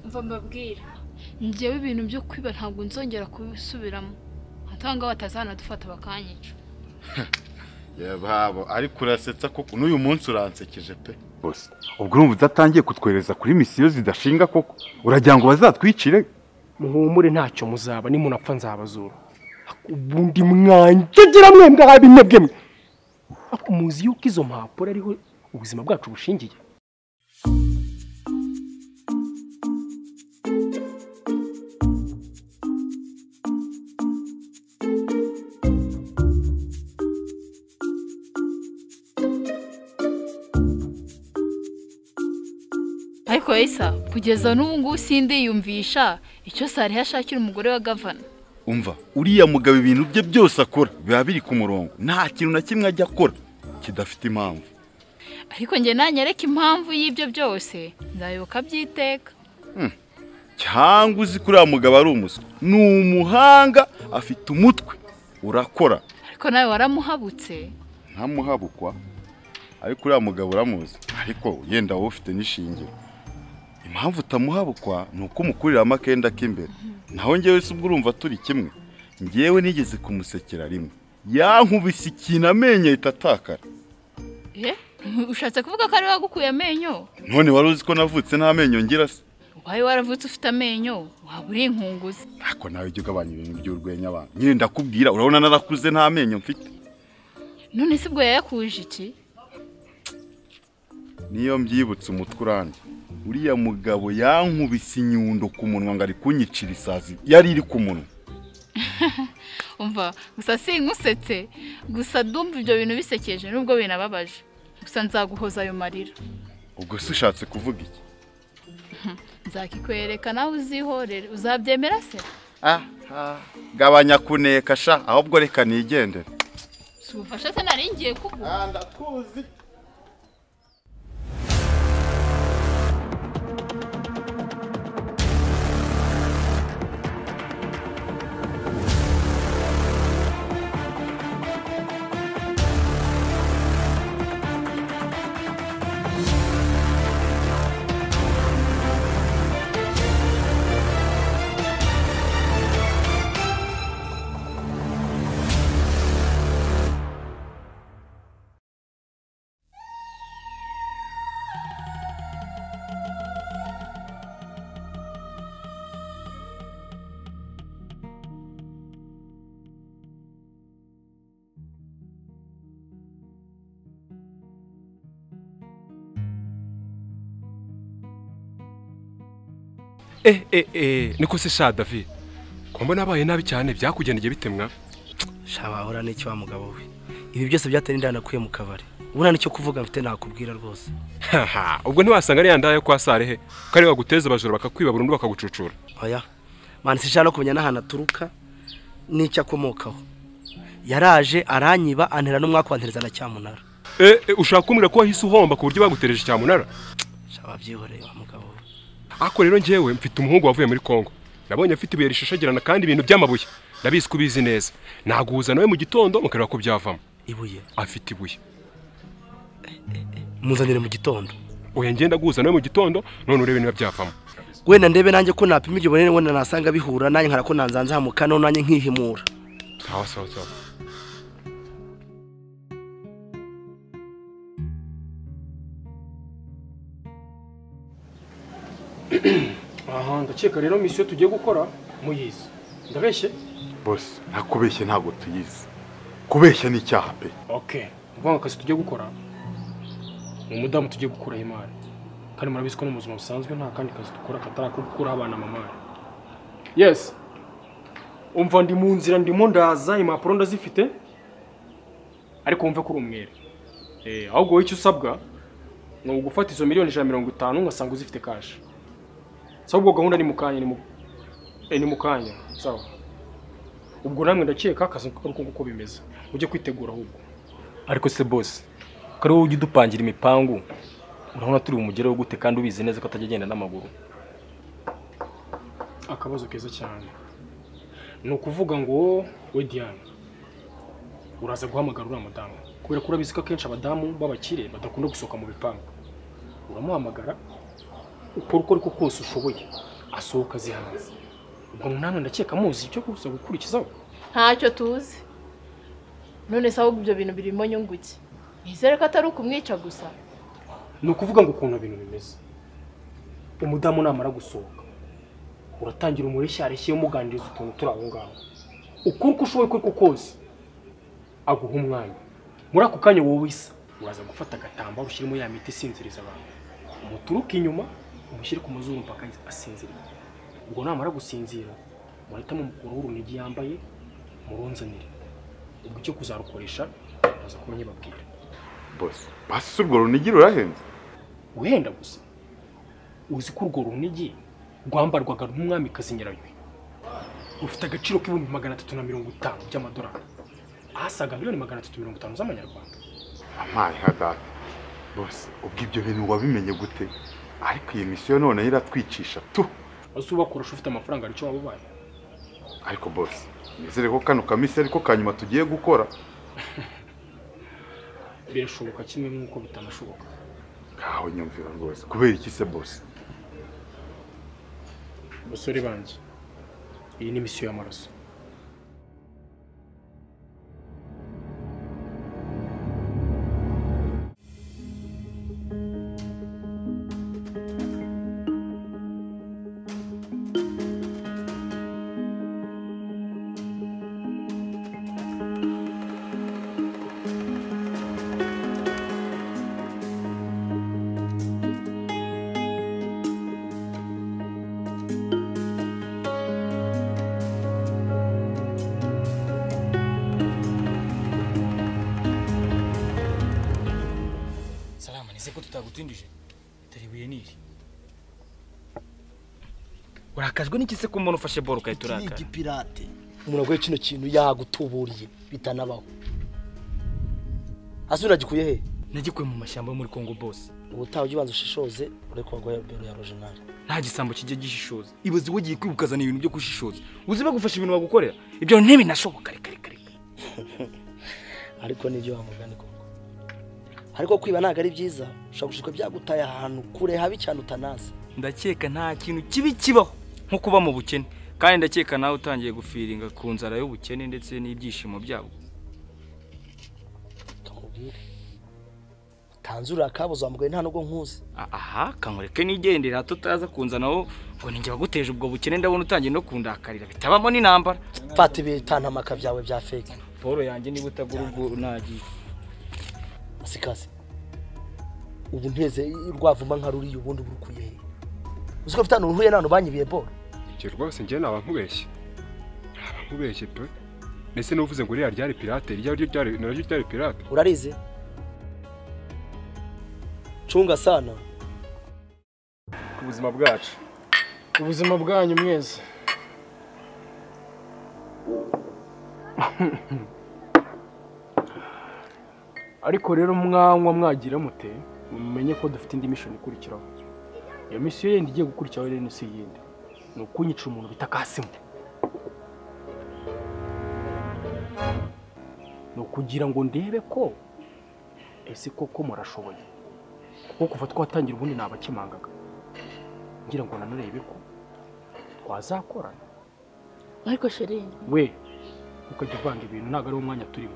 Umva mbabwira, njyewe ibintu byo kwiba ntabwo nzongera kubisubiramo. Hatanga batazanadufata bakanyica. Yababo, ariko urasetsa koko n'uyu munsi uransekeje pe. Boss, ubwo urumva udatangiye kutwereza kuri misiyo zidashinga koko? Uragira ngo bazatwicire? Muhumure ntacyo muzaba, nimunapfa nzabazura. Ubundi mwanjegera mwe mwabinebwe mwe. Muzi yuko izo mpapuro ariho ubuzima bwacu bushingiye. Ariko Esa, kugeza n'ubu ngubu sindiyumvisha icyo Sariha ashakira umugore wa gavana. Umva, uriya mugabo ibintu bye byose akora biba biri ku murongo, nta kintu na kimwe ajya akora kidafite impamvu. Ariko njye nanyereka impamvu y'ibyo byose nzayoboka byiteka. Cyangwa uzi kuri uriya mugabo ari umuswa, ni umuhanga, afite umutwe urakora. Ariko nawe waramuhabutse. Ntamuhabukwa, ariko uriya mugabo uramuzi, ariko yenda wowe ufite n'ishingiro. Impamvu utamuhabukwa ni uko umukuriramo akenda k'imbere. Naho njyewe se ubwo urumva turi kimwe. Njyewe nigeze kumusekera rimwe, yankubise ikintu amenyo ahita atakara. Ushatse kuvuga ko ari wagukuye amenyo? None wari uzi ko navutse nta menyo ngira se? Ubaye waravutse ufite amenyo waba uri inkunguzi. Ariko nawe ujye ugabanya ibintu by'urwenya abantu. Nyine ndakubwira, urabona narakuze nta menyo mfite. None se ubwo yayakuje iki? Niyo mbyibutse umutwe urandya. Uriya mugabo yankubise inyundo ku munwa ngo ari kunyicira isazi yari iri ku munwa. Umva, gusa sinkusetse, gusa ndumva ibyo bintu bisekeje nubwo binababaje. Gusa nzaguhoza ayo marira. Ubwo se ushatse kuvuga iki? Nzakikwereka nawe uzihorere, uzabyemera se? Gabanya kuneka sha, ahubwo reka nigendere. Si ubufasha se nari ngiye kuguha? Ndakuzi. Niko se sha David, ko mbona abaye nabi cyane byakugendeye bitemwa? Sha wahora n'iki wa mugabo we, ibi byose byatera indana kuye mu kabari, ubona nicyo kuvuga mfite nakubwira rwose. Ubwo ntiwasanga ari yandaye kwa Sarehe ko ari baguteza abajura bakakwiba burundu bakagucucura? Oya man, sishaka no kumenya n'ahantu aturuka n'icyo akomokaho. Yaraje aranyiba antera n'umwaka wantereza na cyamunara. Ushaka kumbwira ko wahise uhomba ku buryo bagutereje cyamunara? Sha babyihoreye wa mugabo we. Ako rero njyewe mfite umuhungu wavuye muri Kongo, nabonye afite ibuye rishashagirana kandi ibintu by'amabuye, ndabizi ko ubizi neza. Naguhuza nawe mu gitondo mukareba ko byavamo. Ibuye? Afite ibuye. Muzanire mu gitondo. Oya ngenda guhuza nawe mu gitondo none urebe niba byavamo. Wenda ndebe nanjye ko napima ibyo bonene, wenda nasanga bihura nanjye nkarako nanzanzamuka none nanjye nkihimura. Sawa sawa sawa. Aha ndakeka rero misiyo tugiye gukora muyizi. Ndabeshye? Boss, ntakubeshye ntabwo tuyizi. Kubeshya ni icyaha pe. Okay, mvuga akazi tugiye gukora. Ni umudamu tugiye gukura imari. Kandi murabizi ko no mu buzima busanzwe nta kandi kazi dukora katara ko gukura abana mamari. Yes. Umva ndi mu nzira ndimo ndaza impapuro ndazifite. Ariko wumve ko uri umwere. Ahubwo wowe icyo usabwa ni ugufata izo miliyoni 150 ngasanga uzifite cash. Sawa, ubwo gahunda ni mukanya ni mukanya. Sawa. Ubwo namwe ndakeka akazi uko uko bimeze. Ujye kwitegura ahubwo. Ariko se boss, kari wowe ujye udupangira imipangu, urabona turi bumugereho gute kandi ubizi neza ko atajya agenda n'amaguru? Akabazo keza cyane. Ni ukuvuga ngo we Diane uraza guhamagara uriya mudamu, kubera ko urabizi ko akenshi abadamu b'abakire badakunda gusohoka mu bipangu. Uramuhamagara ukora uko ariko kose ushoboye Asohoka zihanze. Ubwo namwe ndakeka muzi icyo gusa gukurikizaho. Ntacyo tuzi. None se ahubwo ibyo bintu birimo nyunguki? Nizere ko atari ukumwica gusa. Ni ukuvuga ngo ukuntu ibintu bimeze. Umudamu namara gusohoka uratangira umureshyareshye umuganiriza utuntu turi aho ngaho. Uko ushoboye ko kose aguha umwanya. Muri ako kanya wowe isa uraza gufata agatambaro ushyiremo ya miti isinziriza abantu. Umuturuke inyuma umushyire ku mazuru mpaka asinziriye. Ubwo namara gusinzira murahita mumukuraho urunigi yambaye murunzanire. Ubwo icyo kuzarukoresha uraza kuba nyibabwira. Boss, basi urwo runigi rurahenze. Uhenda gusa. Uzi ko urwo runigi rwambarwaga n'umwamikazi Nyirayuhi. Rufite agaciro k'350,000 by'amadolari. Asaga 350,000,000 z'amanyarwanda. Amaye nka data. Boss, ubwo ibyo bintu wabimenye gute? Ariko iyi misiyo none iratwicisha tu. Ese ubakurusha ufite amafaranga aricyo wababaye. Ariko boss, nizere ko kano kamisi ariko kanyuma tugiye gukora. Birashoboka kimwe nk'uko bitanashoboka. Kaho nyumvira rwose. Kubera iki se boss? Basore banje, iyi ni misiyo y'amaraso. Tutagutindije taribuye niri urakajwe n'iki se ko umuntu ufashe boro ukahita urakara? Iki pirate umuntu agoye kino kintu yagutuburiye bitanabaho. Ase uragikuye he? Nagikuye mu mashyamba yo muri Kongo boss. Ubutaha ujye ubanza ushishoze ureko wagoye bero ya original. Nta gisambo kijye gishishoza. Ibaze wogiye kwibukazana ibintu byo kushishoza. Uzi bagufasha ibintu bagukorera ibyo ntibinashoboka. Reka reka reka. Ariko nibyo wamugani koko. Ariko kwiba ntago ari byiza, ushobora gushika byagutaye ahantu kure habi cyane utanazi. Ndakeka nta kintu kibi kibaho nko kuba mu bukene, kandi ndakeka nawe utangiye gufiringa ku nzara y'ubukene ndetse n'ibyishimo byabo. Kamubwire tanzura kabuzo wamugwe nta nubwo nkuzi. Aha kankureke nigendera tutaza kunzanaho ngo ninjye baguteje ubwo bukene, ndabona utangiye no kundakarira bitabamo n'intambara. Fata ibitantamaka byawe bya fake. Polo yanjye niba utagura ubwo nagiye. Asikaze ubu nteze rwavuma nka ruri ubundi burukuye he? Uziko mfite uruhuye nano banyibiye boro. Ibyo rwose njye naba nkubeshye. Naba nkubeshye pe. Nese nuvuze ngo ririya ryari pirate, rya ryo ryari naryo ryari pirate. Urarize? Cunga sana. Ubuzima bwacu. Ubuzima bwanyu mwese. Ariko rero mwanywa mwagira mute mumenye ko dufite indi mission ikurikiraho. Iyo mission yindi igiye gukurikiraho rero ni yindi. Ni ukunyica umuntu bita Kasimu. Ni ukugira ngo ndebe ko ese koko murashoboye. Kuko kuva twatangira ubundi nabakemangaga. Ngira ngo nanarebe ko twazakorana. Ariko chérie, we ukajya uvanga ibintu ntago ari umwanya turimo.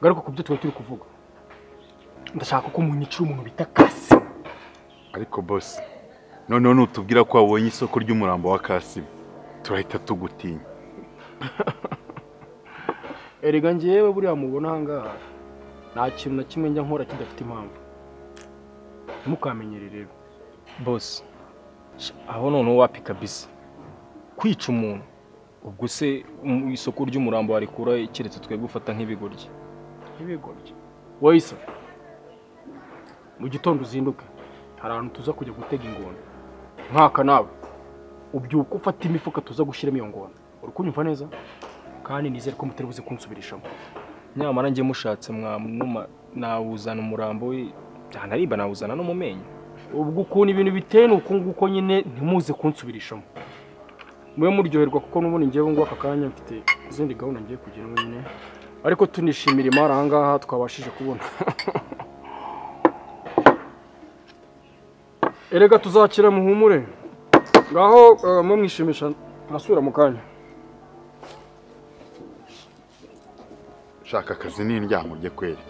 Garuka kubyo tuba turi kuvuga. Ndashaka ko munyicira umuntu bita Kasimu. Ariko boss, noneho nutubwira ko wabonye isoko ry'umurambo wa Kasimu, turahita tugutinya. Erega njyewe buriya mubona ahangaha nta kintu na kimwe njya nkora kidafite impamvu. Ntimukamenyere rero. Boss, aho noneho wapi kabisa. Kwica umuntu ubwo se isoko ry'umurambo warikura keretse twebwe ufata nk'ibigoryi. Ibigoryi. Woyisa. Mu gitondo uzinduke. Hari ahantu tuza kujya gutega ingona. Nkaka nawe. Ubyuka ufata imifuka tuza gushyiramo iyo ngona. Uri kunyumva neza? Kandi nizere ko mutari buze kunsubirishamo. Nyamara njye mushatse mwamuma nawuzana umurambo we byanariba nawuzana no mu menyo. Ubwo ukuntu ibintu biteye nuko nguko nyine ntimuze kunsubirishamo. Mwe muryoherwa kuko n'ubundi ngiye ngo aka kanya mfite izindi gahunda ngiye kugira nyine. Ariko tunishimira imara aha ngaha twabashije kubona. Erega tuzakira muhumure. Ngaho mumwishimisha turasubira mu kanya. Shaka akazi n'indyamo rye kweri.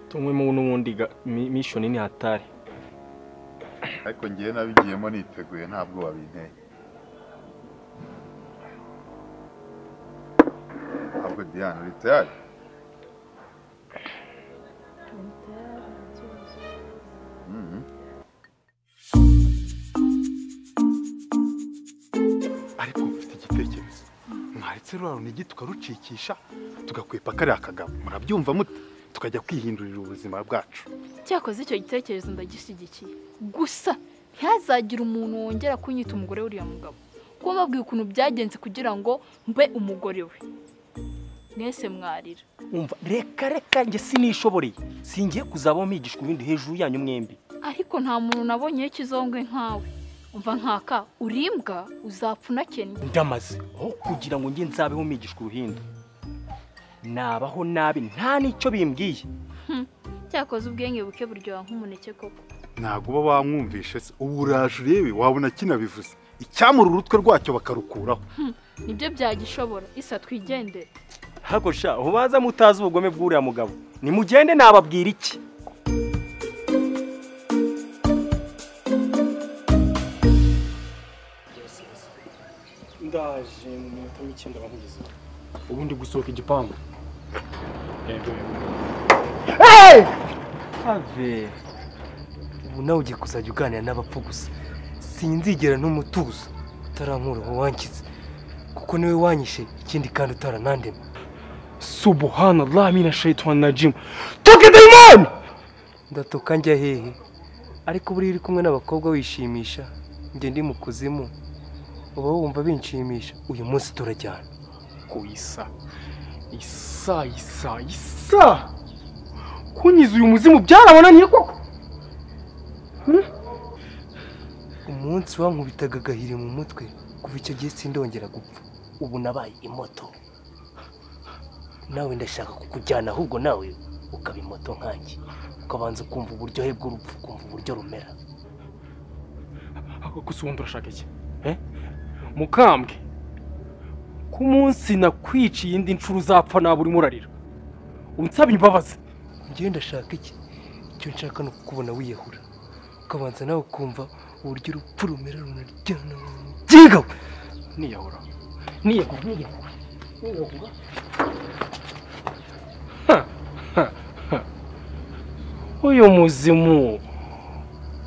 Tumwe mu n'ubundi mission ni hatari. Ariko ngiye nabigiyemo niteguye ntabwo wabinteye. Ntabwo Diane uri tayari? Ariko mfite igitekerezo. Mwaretse rura runigi tukarucikisha tugakwepa kariya kagabo. Murabyumva mute? Tukajya kwihindurira ubuzima bwacu. Cyakoze icyo gitekerezo ndagishyigikiye. Gusa ntihazagira umuntu wongera kunyita umugore w'uriya mugabo. Kuko mbabwiye ukuntu byagenze kugira ngo mbe umugore we. Mwese mwarira. Umva reka reka njye sinishoboreye. Singiye kuzabaho mpigishwa ibindi hejuru yanyu mwembi. Ariko nta muntu nabonye kizongwe nkawe. Umva nkaka urimbwa uzapfa unakennye. Ndamaze aho kugira ngo njye nzabeho mpigishwa uruhindu. Nabaho nabi nta nicyo bimbwiye. Cyakoze ubwenge buke buryoha nk'umuneke koko. Ntabwo uba wamwumvishe se uburaje urebe wabona kinabivuze. Icyamura urutwe rwacyo bakarukuraho. Nibyo byagishobora isa twigendere. Hako sha ubaza mutazi ubugome bw'uriya mugabo. Nimugende nababwira iki? Ndaje mu minota mike ndabahugiza. Ubundi gusohoka igipangu. Yego yego. Hey! Ave. Ubu nawe ugiye kuzajya uganira n'abapfu gusa. Sinzigera n'umutuzo utarankuraho wankize. Kuko niwe wanyishe ikindi kandi utaranandema. Subhanallah mina shaitan najim. Toke daimon! Ndatoka njya hehe? Ariko buri uri kumwe n'abakobwa wishimisha, njye ndi mu kuzimu. Uba wumva binshimisha. Uyu munsi turajyana. Ko isa. Isa isa isa. Kunyiza uyu muzimu byarabananiye koko. Umunsi wankubitaga gahiri mu mutwe kuva icyo gihe sindongera gupfa. Ubu nabaye imoto. Nawe ndashaka kukujyana ahubwo nawe ukaba imoto nkanjye. Ukabanza ukumva uburyohe bw'urupfu, ukumva uburyo rumera. Ako gusa urashaka iki? Mukambwe. Ku munsi nakwiciye indi nshuro uzapfa naburi murarira. Unsaba imbabazi. Ngiye ndashaka iki? Icyo nshaka no kukubona wiyahura. Ukabanza nawe ukumva uburyo urupfu rumera runaryana. Jinga! Niyahura. Niyahura. Niyahura. Uyu muzimu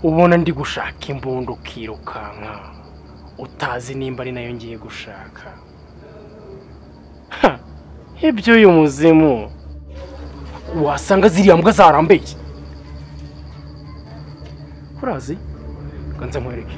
ubona ndi gushaka imbundo ukirukanka utazi nimba ari nayo ngiye gushaka. Ibyo uyu muzimu wasanga ziriya mbwa zarambeye. Urazi? Kanze nkwereke.